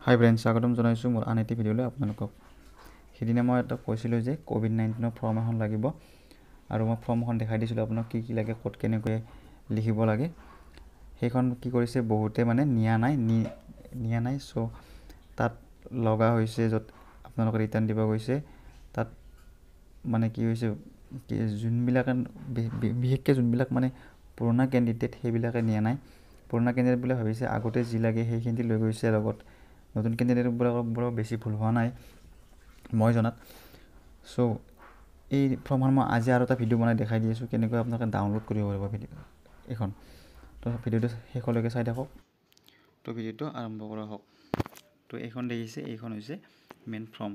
হাই friends, স্বাগতম জনাইছোঁ মোৰ আন এটি ভিডিঅ'লৈ আপোনালোকক। সিদিনা মই এটা কৈছিলোঁ যে ক'ভিড-19ৰ ফৰ্ম এখন লাগিব আৰু মই ফৰ্মখন দেখাই দিছিলোঁ আপোনাক, কি কি লাগে, ক'ত কেনেকৈ লিখিব লাগে। সেইখন কি কৰিছে, বহুতে মানে নিয়া নাই, নিয়া নাই। চ' তাত লগা হৈছে, য'ত আপোনালোকে ৰিটাৰ্ণ দিব গৈছে, তাত মানে কি হৈছে, যোনবিলাকে বিশেষকৈ যোনবিলাক মানে পুৰণা কেণ্ডিডেট, সেইবিলাকে নিয়া নাই। পুৰণা কেণ্ডিডেটবোৰে ভাবিছে আগতে যি লাগে সেইখিনি লৈ গৈছে লগত। নতুন কেণ্ডিডেটবিলাকৰ বেছি ভুল হোৱা নাই মই জনাত। চ' এই ফৰ্মখন মই আজি আৰু এটা ভিডিঅ' বনাই দেখাই দি আছোঁ, কেনেকৈ আপোনালোকে ডাউনলোড কৰিব পাৰিব ভিডিঅ' এইখন। তো ভিডিঅ'টো শেষলৈকে চাই থাকক। তো ভিডিঅ'টো আৰম্ভ কৰা হওক। তো এইখন দেখিছে, এইখন হৈছে মেইন ফৰ্ম।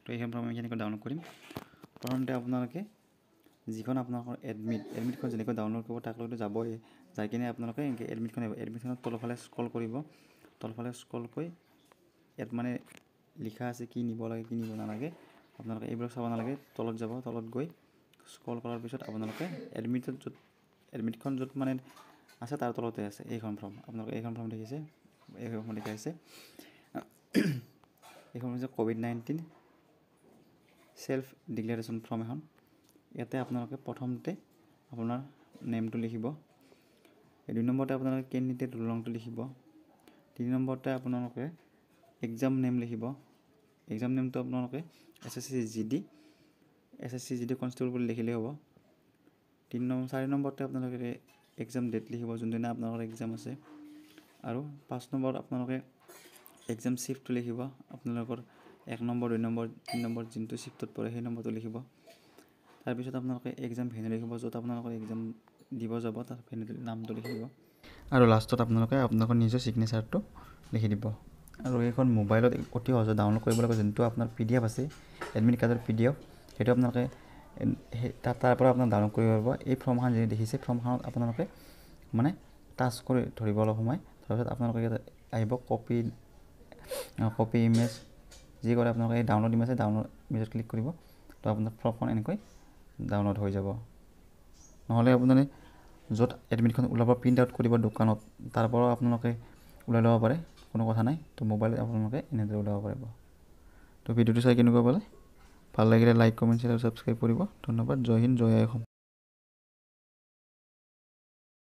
তো এইখন ফৰ্ম আমি কেনেকৈ ডাউনলোড কৰিম? প্ৰথমতে আপোনালোকে যিখন আপোনালোকৰ এডমিটখন যেনেকৈ ডাউনলোড কৰিব, তাক লৈতো যাবই। যাই কিনে আপোনালোকে এনেকৈ এডমিটখন আহিব। এডমিটখনত তলফালে স্ক্ৰল কৰিব। তলফালে স্ক্ৰল কৰি ইয়াত মানে লিখা আছে কি নিব লাগে, কি নিব নালাগে। আপোনালোকে এইবিলাক চাব নালাগে। তলত যাব। তলত গৈ স্ক্ৰল কৰাৰ পিছত আপোনালোকে এডমিটত য'ত এডমিটখন য'ত মানে আছে, তাৰ তলতে আছে এইখন ফৰ্ম। আপোনালোকে এইখন ফৰ্ম দেখিছে, এইখন ফৰ্ম লিখা আছে। এইখন হৈছে ক'ভিড-19 চেল্ফ ডিক্লেৰেশ্যন ফৰ্ম এখন। ইয়াতে আপোনালোকে প্ৰথমতে আপোনাৰ নেমটো লিখিব। দুই নম্বৰতে আপোনালোকে কেণ্ডিডেট ৰোল নংটো লিখিব। তিনি নম্বৰতে আপোনালোকে এক্সাম নেম লিখিব। এক্সাম নেমটো আপোনালোকে SSC GD, SSC GD constable বুলি লিখিলেই হ'ব। তিনি নম্বৰ, চাৰি নম্বৰতে আপোনালোকে এক্সাম ডেট লিখিব, যোনদিনা আপোনালোকৰ এক্সাম আছে। আৰু পাঁচ নম্বৰত আপোনালোকে এক্সাম শ্বিফ্টটো লিখিব। আপোনালোকৰ এক নম্বৰ, দুই নম্বৰ, তিনি নম্বৰ, যোনটো শ্বিফ্টত পৰে সেই নম্বৰটো লিখিব। তাৰপিছত আপোনালোকে এক্সাম ভেনু লিখিব, য'ত আপোনালোকৰ এক্সাম দিব যাব তাৰ ভেনুটোৰ নামটো লিখিব। আৰু লাষ্টত আপোনালোকে আপোনালোকৰ নিজৰ ছিগনেচাৰটো লিখি দিব। আৰু এইখন মোবাইলত অতি সহজে ডাউনলোড কৰিব লাগিব। যোনটো আপোনাৰ পিডিএফ আছে, এডমিট কাৰ্ডৰ পিডিএফ, সেইটো আপোনালোকে সেই তাৰ পৰা আপোনাক ডাউনলোড কৰিব পাৰিব। এই ফৰ্মখন যি দেখিছে, ফৰ্মখনত আপোনালোকে মানে টাচ কৰি ধৰিব অলপ সময়। তাৰপিছত আপোনালোকে ইয়াত আহিব কপি ইমেজ, যি কৰে আপোনালোকে এই ডাউনলোড ইমেজ, ডাউনলোড ইমেজত ক্লিক কৰিব। তো আপোনাৰ ফৰ্মখন এনেকৈ ডাউনলোড হৈ যাব। নহ'লে আপোনালোকে য'ত এডমিটখন ওলাব, প্ৰিণ্ট আউট কৰিব দোকানত, তাৰ পৰাও আপোনালোকে ওলাই ল'ব পাৰে, কোনো কথা নাই। তো মোবাইলত আপোনালোকে এনেদৰে ওলাব পাৰিব। তো ভিডিঅ'টো চাই কেনেকুৱা পালে? ভাল লাগিলে লাইক, কমেণ্ট, শ্বেয়াৰ আৰু ছাবস্ক্ৰাইব কৰিব। ধন্যবাদ। জয় হিন্দ, জয় আই অসম।